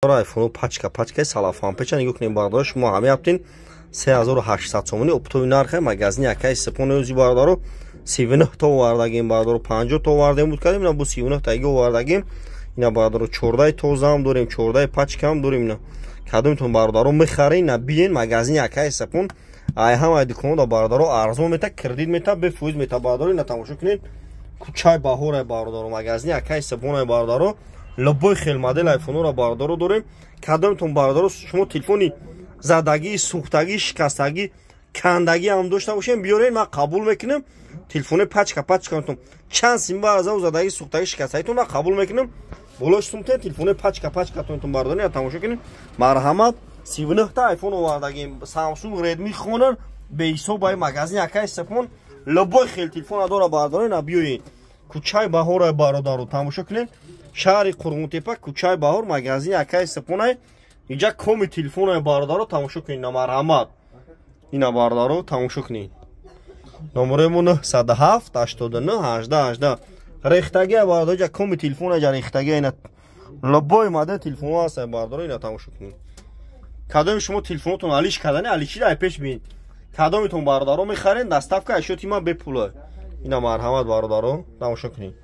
Айфону пачка пачкаи салафан печа нигоҳ кунем, бародаро. Шумо ҳами ҳаптин 3800 сомони оптовый нархе магазини акаи Сепон. Ӯзи, бародаро, 39 то овардагим, бародаро, 50 то овардем буд кардем, ина бу 39 таги овардагим. Ина, бародаро, 14 тозаам дорем, 14 пачкаам дорем. Ина кадомитон, бародаро, мехарен, ина биен магазини акаи Сепон. Ай ҳамаи дуконда, бародаро, арзон мета, кредит мета, бефоиз мета, бародаро. Ина тамошо кунед, кӯчаи Баҳорай, бародаро, магазини акаи Сепонай, бародаро. Любой хел модел айфонора, бародаро, дорем. Кадомтон, бародаро, шумо телефони задагӣ, сӯхтагӣ, шикастагӣ, кандагӣ ҳам дошта бошем, биёрен, ман қабул мекунам. Телефони пачка пачкатон чанд симба азав задагӣ, сӯхтагӣ, шикастагитон ман қабул мекунам. Болош сумтен телефони пачка пачкатонтон, бародаро, тамошо кунем. Марҳамат, 39-та айфон овардагим, Самсунг, Редми, Хонор беҳисоб. Ай магазин акаи Сепон любой хел телефона дора, бародаро. На биёед, кӯчаи Баҳора, бародаро, тамошо кунед, шаҳри Қурғонтепа, кӯчаи Баҳор, магазини акаи Сепонай. Инҷа коми телефонай, бародаро, тамошо кунед. На марҳамат, ина, бародаро, тамошо кунед. Номерои мо 907 89 18 18. Рехтагия, бародаро, иҷа коми телефон, иҷа рехтагия. Ина любой модел телефонҳо ҳастанд, бародаро, ина тамошо кунед. Кадоми шумо телефонотон алиш кардани, алишида ай пеш биед. Кадомитон, бародаро, мехарен, доставка ашёти ман бепула. Ина марҳамат, бародаро, тамошо кунед.